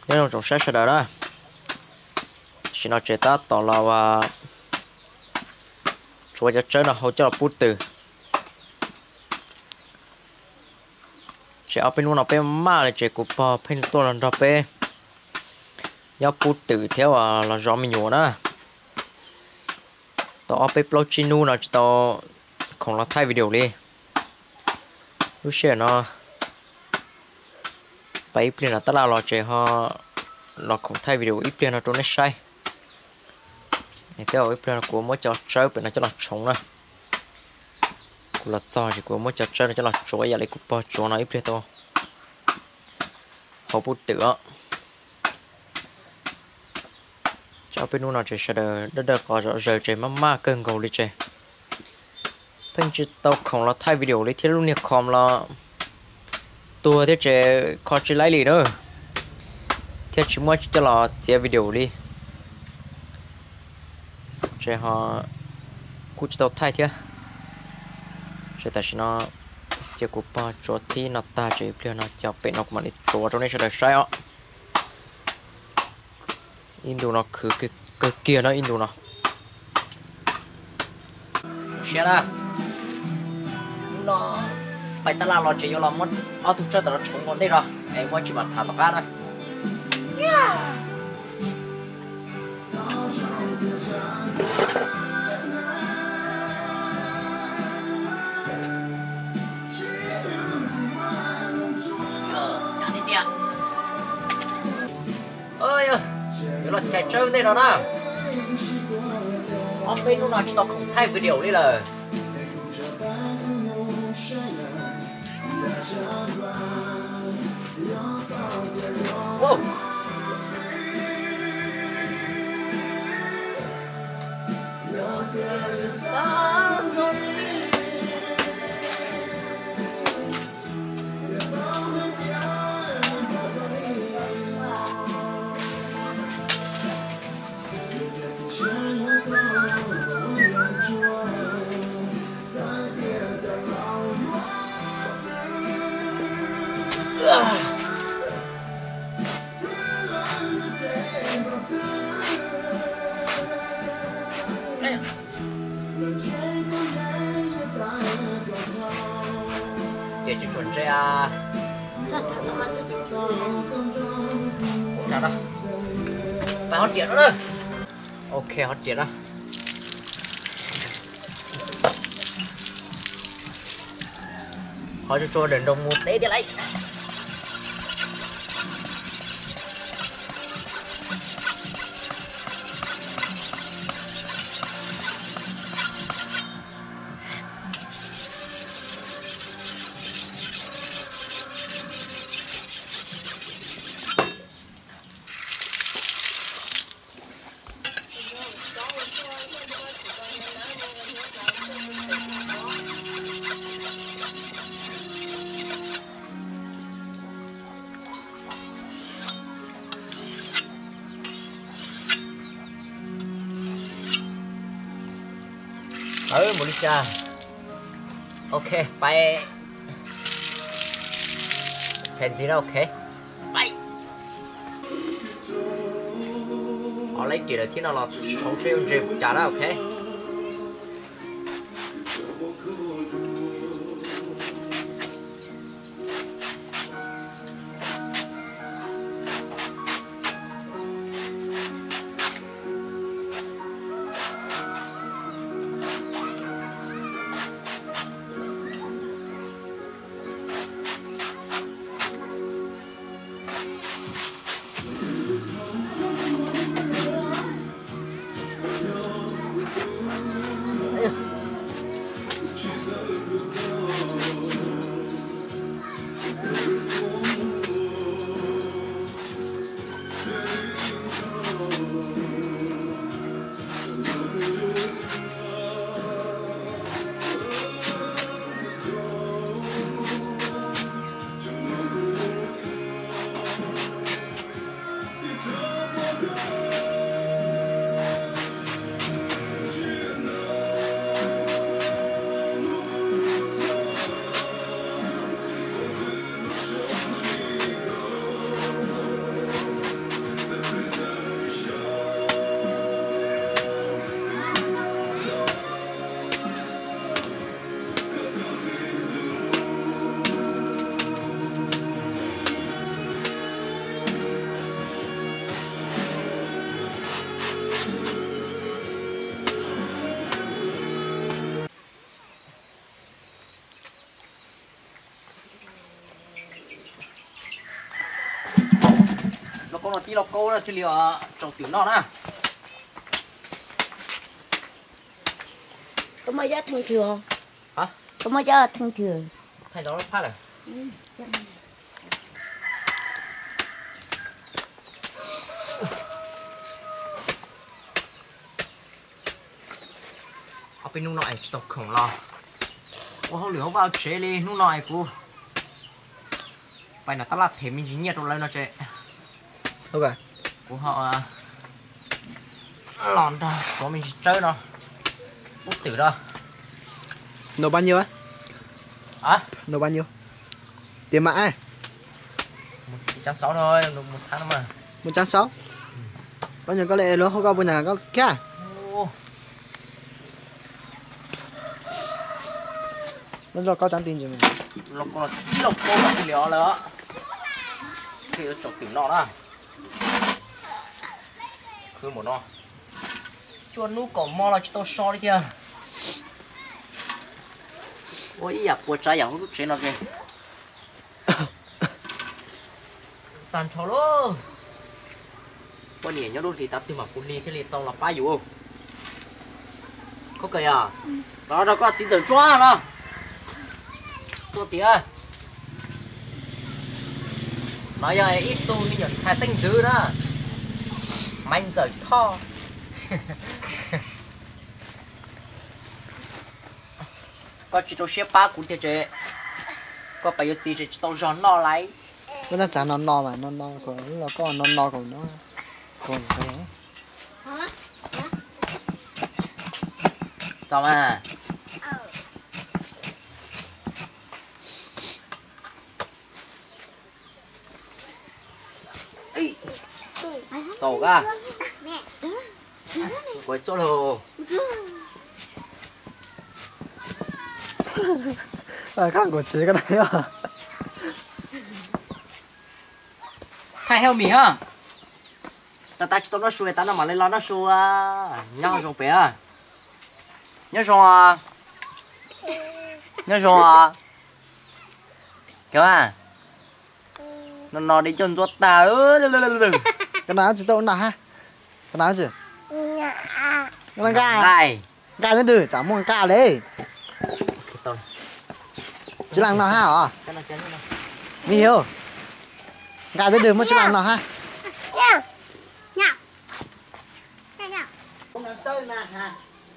Nyob zoo tsoom saib sawv daws na, tam sim no ces tab tom los tsuav cov tsawb no hau coj los pub twm. Ces ob peb hnub no peb maj li ces kuv pog pheej tuaj los nrog peb nyob pub twm thiab uas los zov me nyuam na. Tau ob peb plaub tsib hnub no tsis tau khoom los thaij video li. Lub sij hawm no pais ib pliag no tab laj los ces ho los khoom thaij video ib pliag no rau nej saib. Thiab ib pliag no kuv muab cov tsawb pem no coj los tshoov na. Kuv los txog ces kuv muab cov tsawb no coj los tsuav ib yam li kuv pog tsuav no ib pliag tau hau pub twm os. Ob peb hnub no ces sawv daws dawb dawj qos zom zaws ces maj maj kawg nkaus li ces pheej tsis tau khoom los thaij video li thiab lub niag khom los tuag thiab ces kho tsis laib li na, thiab tsis muaj tsis coj los txiav video li. Ces ho kuj tsis tau thaij thiab. Ces tam sim no cia kuv pog tsuav thib no tag ces ib pliag no cov pem no kuv mam li tsuav rau nej sawv daws saib os. Ib ntu no khwv kawg kiag no ib ntu no. Siab na, hnub no pais tab laj los ces yuav los muab ob tug tsawb ntawm no tshoov ua ntej no es muab tsis mam tham tom qab na. Yuav los chais tsawb ntej no na. Ob peb hnub no tsis tau khoom thaij video li lawm. Ces tsis tshua ntse. Pais hov riam no na. Ok, hov riam no. Hov tsuag tsuag dawm nroo mus teb thiab lauj. Mus li cas? Ok, pais. Chais ntxiv na, ok. Pais. Ho lab riam lawm thiab no los tshoob seb yuav ntse cas na, ok. Lauj kaub no tib lauj kaub thiaj li tsaus twm noj na. Koj muaj cov theej twg? Koj muaj cov theej twg? Thaij rau lab phab lawm. Ob peb hnub no es tsis tau khoom los ua hauj lwm hauv vaj hauv tsev li, hnub no es kuv pais nram tab laj them me ntsis nyiaj rau lawv no ces kuv ho los nrog tsov me ntsis tsawb no, ub twm no. Nộp bao nhiêu á? Hả? Nộp bao nhiêu? Tiền mặt á? Một trăm sáu thôi, một tháng mà. Một trăm sáu? Bao nhiêu con lệ luôn, không có bao nhiêu con kia? Ồ. Nó lo có trắng tin gì mà. Lo có, lo có liều lawm. Khi tsaus twm noj na. Khwv mus no. Tsuas hnub kaum mo los tsis tau so li thiab. Ua ib yam puas tsav yam hauv lub tsev no ces tag nrho lauj. Poj niam nyob dub hlis tav twg mam pub hli thiaj li tau los pab yus. Khaub Kais yog, los rau koj txiv ntxawm ntsuab no. Tuaj tias, no yog ib tug me nyuam ntxhais xeeb ntxwv na, Maiv Ntxawm Thoj. Koj tsis rau siab pab kuv tiag ces koj pais yuav txiv ces tsis tau zog noj lauj. Koj txav no no mas no no, koj no no, koj no no, koj no. Txaus mas. Txaus kab. Kuv txuaj lug. Kab kuv tsis koj na. Thaij help me ha. Tav tav tsis tau noj su, tav no mam li los noj su. Nyob zoo pem. Nyob zoo. Nyob zoo. Kawg mas. No no di coj ntxuav tag. Koj na tsis tau na ha. Koj na tsis. Nqa, nqa twg, tsam muaj nqa li. Tsis lees no ha os. Me hiu, nqa twg muaj tsis lees no ha.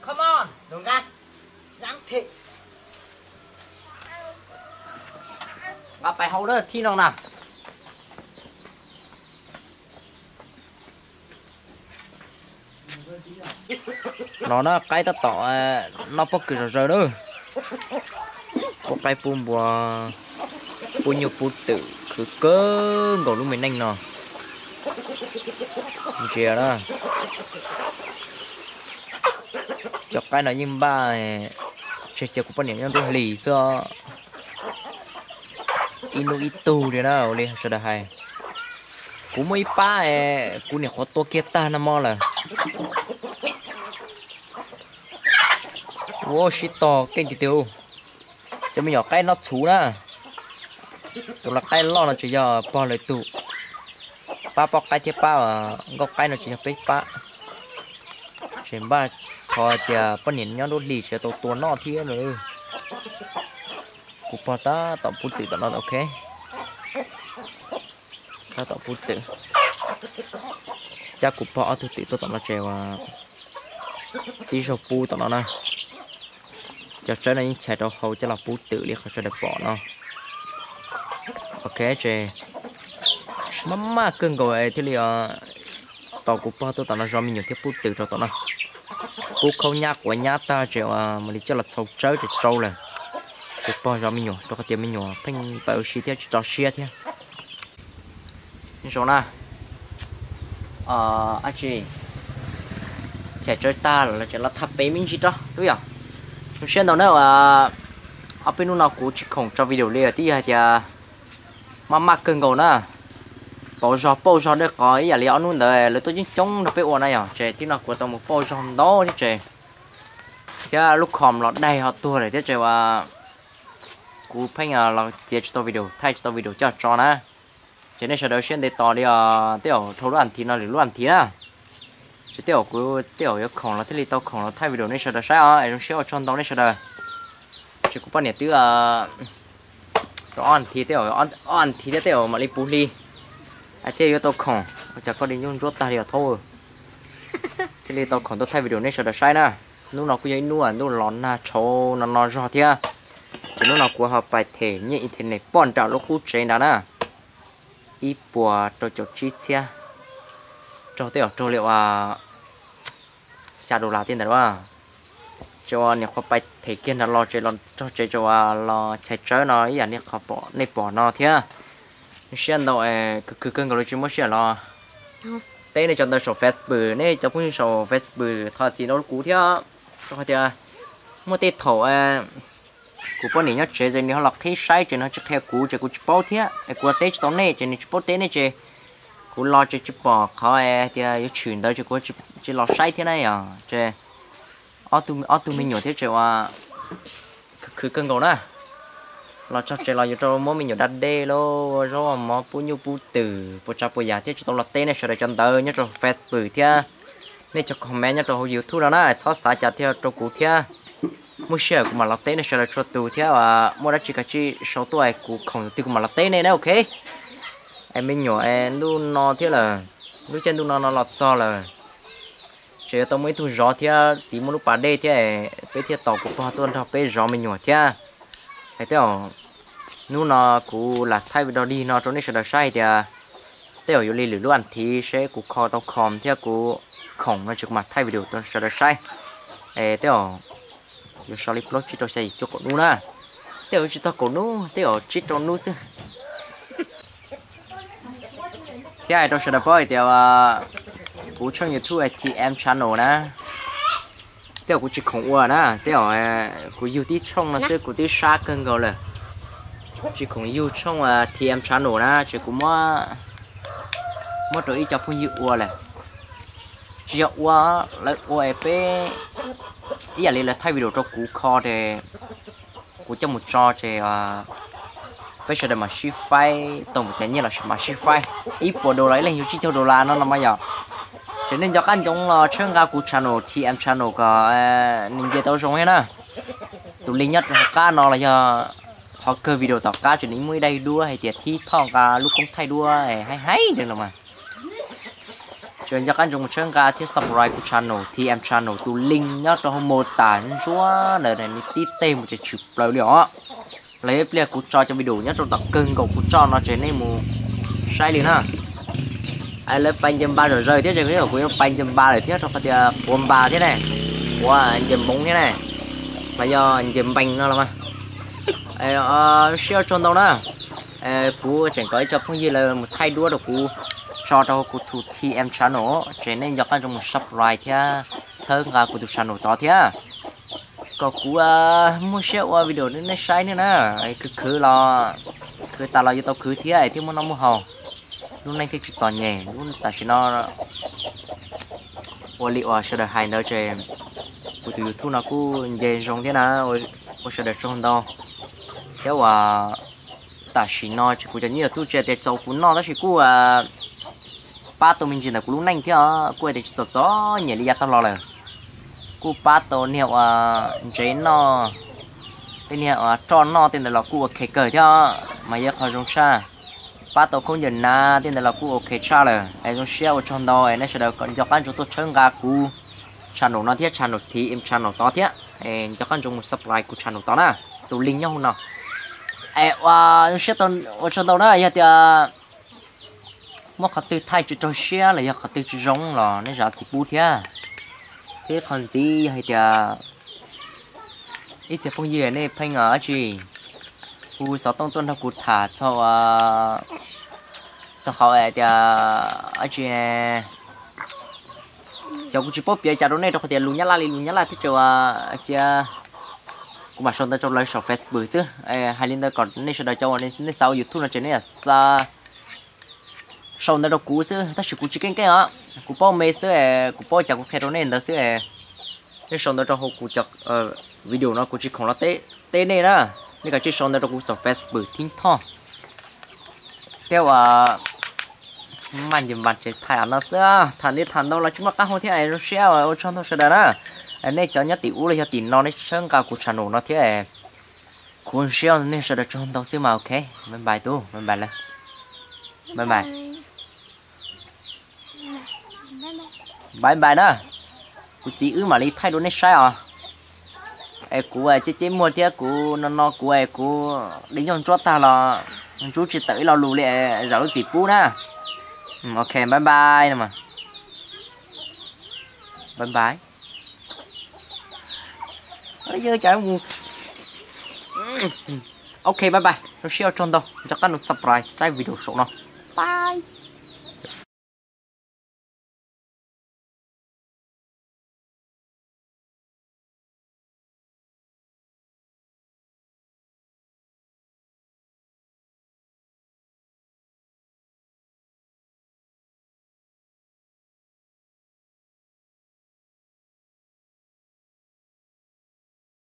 Come on, nqa pais hau na, thib no na. No na qaib tab tom noj pob kws zom zaws na. Pub qaib pub npua, pub nyuj pub twm khwv kawg nkaus lub me neej no. Ntsia na, cov qaib no yeej npaj tseg cia kuv poj niam nyob nruab hlis xwb. Ib hnub ib tug li na, ua li sawv daws hais. Kuv muaj ib pab es kuv niam qhuav tua kiag tag nag hmo lawm. Ua sib tog keej tiag tiag. Cov me nyuam qaib noj txhuv na. Tus lau qaib loj no tseem yog pog lawv tug. Pab poj qaib thiab pab nkauj qaib no tseem yog peb pab. Tseem npaj kho tias poj niam nyob nruab hlis tseem tau tua noj thiab lawm. Kuv pog tab tom pub twm tom no, ok. Tab tom pub twm. Cab kuv pog ob tug twm tuaj tom no ces ua tib zaug pub tom no na. Cov tsawb no yeej chais rau hauv coj los pub twm li qhov sawv daws pom no. Ok, ces maj maj kawg nkaus thiaj li tau kuv pog tuaj tom no zov me nyuam thiab pub twm rau tom no. Pub khaub nyab quav nyab tag ces ua mam li coj los txhau tsawb ces tsau lawm. Kuv pog zov me nyuam rau qhov tias me nyuam pheej tawm ua si thiab tsis tso siab thiab. Zoo na, ab tsi, chais tsawb tag lawm ces los tham pem me ntsis rau tub yom. Zoo siab ntau na, ob peb hnub no kuv tsis khoom tso video li, twb yog hais tias maj maj kawg nkaus na. Pauv zog pauj zog dawb qos ib yam li ob hnub ntawd lawv tuaj coob coob nrog peb ua na yom, ces tib no kuv tau mus pauj zog ntau thiab ces, thiab lub com los daig ho tuag lawm thiab ces ua kuv pheej los txiav tsis tau video, thaij tsis tau video coj tso na. Ces nej sawv daws siab ntev tos li os, tej zaum dhau lub as thiv no lwm lub as thiv na. Ces tej zaum kuv tej zaum yuav khoom los thiaj li tau khoom los thaij video nej sawv daws saib os, es zoo siab ua tsaug ntau nej sawv daws. Ces kuv poj niam twb rau ob as thiv, tej zaum ob as thiv thiab tej zaum mam li puv hli thiaj yuav tau khoom. Ua cas koj di ntsuab ntsuab tag li os thaub. Thiaj li tau khoom tuaj thaij video nej sawv daws saib na. Hnub no kuj yog ib hnub ntuj los nag tshauv no no zog thiab. Ces hnub no kuv ho pais them nyiaj internet poj nram lub qub tsev nrad na. Ib puas rau caum tsib txhiab, raug tej zaum raug li uas xya dollar tej ntawd a. Ces uas nyuam qhuav pais them kiag nrad los ces los txog tsev ces uas los chais tsawb no ib yam li qhov nej pom no thiab. Siab ntau, khwv khwv kawg nkaus li tsis muaj sij hawm los teb nej cov ntawd saum Facebook, nej cov phooj ywg saum Facebook thov txim rau kuv thiab. Rau qhov tias muaj tej thaum kuv poj niam nyob tsev ces nws ho los qhib saib ces nws ho tsis qhia kuv ces kuv tsis paub thiab es kuv los teb tsis tau nej ces nws tsis paub teb nej ces kuv los ces tsis pom qhov tias yuav tshwm ntawd ces kuv tsis los saib thiab na yom. Ces ob tug me nyuam thiab ces uas khwv khwv kawg nkaus na. Los txog tsev los yuav rau muab me nyuam da dej lauj, zaub mov pub nyuj pub twm puas tsav puas yam thiab tsis tau los teb nej sawv daws cov ntawd nyob rau Facebook thiab nej cov comment nyob rau hauv YouTube no na, txhob xav cas thiaj rau kuv thiab. Muaj sij hawm kuv mam los teb nej sawv daws txhua tus thiab, muaj dab tsi kav tsij sau tuaj kuv khoom twg kuv mam los teb nej na, ok. Es me nyuam es ntuj no thiab lawm, lub caij ntuj no no los txog lawm, ces yuav tau muaj ib tug zov thiab tiv muaj lub pas dej thiab, peb thiaj tos kuv pog tuaj nrog peb zov me nyuam thiab. Es tej zaum hnub no kuv lam thaij video dig no rau nej sawv daws saib hais tias tej zaum yuav li lwm lub as thiv seb kuv kho tau khoom thiab kuv khoom no ces kuv mam thaij video rau sawv daws saib. Es tej zaum yuav so li plaub tsib rau xya yim cuaj kaum hnub na. Tej zaum tsis txog kaum hnub, tej zaum tsib rau hnub xwb. Thiab hais rau sawv daws paub hais tias kuv tshooj YouTube T M Channel na, tej zaum kuv tsis khoom ua na, tej zaum kuv yug tib tshooj no xwb kuv twb sab kawg nkaus lawm. Tsis khoom yug tshooj T M Channel na ces kuv muab rau ib co phooj ywg ua lawm. Tsis yog ua, lawv ua es peb ib yam li lawv thaij video rau kuv kho ces kuv coj mus tso ces peb sawv daws mam sib faib tau mus cas nyiaj los sis mam sib faib. Ib puas dollar ib leeg yug tsib caug dollar no no mas yom. Ces nej nco qab ntsoov los tshawb nqa kuv channel T M Channel kom nws nce tau zoo thiab na. Tus link nyob rau hauv qab no los yog qhov kawg video tom qab ces nws muaj ib daim duab hais tias thib thoj nqa lub koob thaij duab haib haib ntawd los mas. Ces nco qab ntsoov mus tshawb nqa thiab subscribe kuv channel T M Channel, tus link nyob rau hauv mô tả ntsuab ntawd nws tib teg mus ces tshwm plaws li os. Los ib pliag kuv tso cov video nyob rau tom kawg nkaus kuv tso no ces nej mus saib li na. Lawv pais nce npa zom zaws thiab ces kuv yuav pais nce npa lawm thiab rau qhov tias quav npa thiab ne, quav nce npoov thiab ne, los yog nce npees no los mas. Siab tsaug ntau na. Kuv tseem kom ib co phooj ywg lawv mus thaij duab rau kuv, tso rau kuv tus T M Channel, ces nej nco qab ntsoov mus subscribe thiab tshawb nqa kuv tus channel tod thiab, kom kuv muaj siab ua video nej saib thiab na. Khwv khwv los, khwv tas los yuav tau khwv thiab thiaj muaj noj muaj haus, lub neej thiaj tsis txom nyem. Lub tam sim no ua li uas sawv daws hais ntawd ces kuv tus YouTube no kuj nce zoo thiab na, ua sawv daws tsaug ntau. Thiab uas tam sim no ces kuv cov nyiaj tub tsis hais tias txaus kuv noj tab sis kuj pab tau me ntsis ntawm kuv lub neej thiab os, kuj hais tias tsis txom txom nyem li yav tag los lawm. Kuj pab tau niag uas ntsev noj, tej niag uas roj noj tej ntawd los kuj ua khe kawg thiab os, mas yog qhov zoo tshaj. Pab tau khaub ncaws hnav tej ntawd los kuj ua khe tshaj lawm. Es zoo siab ua tsaug ntau, nej sawv daws nco qab ntsoov tuaj tshawb nqa kuv channel no thiab channel T M Channel tod thiab. Nco qab ntsoov mus subscribe kuv channel tod na, tus link nyob hauv no. Es ua zoo siab ua tsaug ntau na, yog tias muaj qhov twg thaij tsis raug siab los yog qhov twg tsis zoo los nej zam txim pub thiab. Thiab qhov ntxiv yog hais tias ib txhia phooj ywg nej pheej dab tsi hu xov tooj tuaj nrog kuv tham txog, txog qhov hais tias dab tsi, xyov kuv tsis paub piav cas rau nej rau qhov tias lus Nyab Laj li lus Nyab Laj thiab ces ua cia kuv mam sau ntawv rau lawv saum Facebook xwb. Hais li ntawd kom nej sawv daws cov uas nej xav ua YouTube no ces nej xa sau ntawv rau kuv xwb, tab sis kuv tsis keej keej os, kuv paub me xwb, kuv paub cas kuv qhia rau nej ntawd xwb. Nej sau ntawv rau hauv kuv cov video no kuv tsis khoom los teb nej na. Nej kav tsij sau ntawv rau kuv saum Facebook thib thoj. Thiab uas Maj nce npas tsev thaij no xwb, tham li tham ntau los tsis muaj qab hau thiab, zoo siab ua tsaug ntau sawv daws na. Nej cov nyob tim ub los yog tim no nej txhawb nqa kuv channel no thiab, kuv zoo siab nej sawv daws tsaug ntau xwb mas. Ok, bye bye tub, bye bye lawm, bye bye. Bye bye na, kuv txiv wb mam li thaij rau nej saib os. Es kuv ceb ceb muag thiab kuv no no kuv es kuv de nyuj ntsuab tag los ntsuab tsis tawm ib lo lus li, zam lub txim pub na. Ok, bye bye no mas. Bye bye. Ok, bye bye, zoo siab ua tsaug ntau, nco qab nug subscribe saib video saum no. Bye.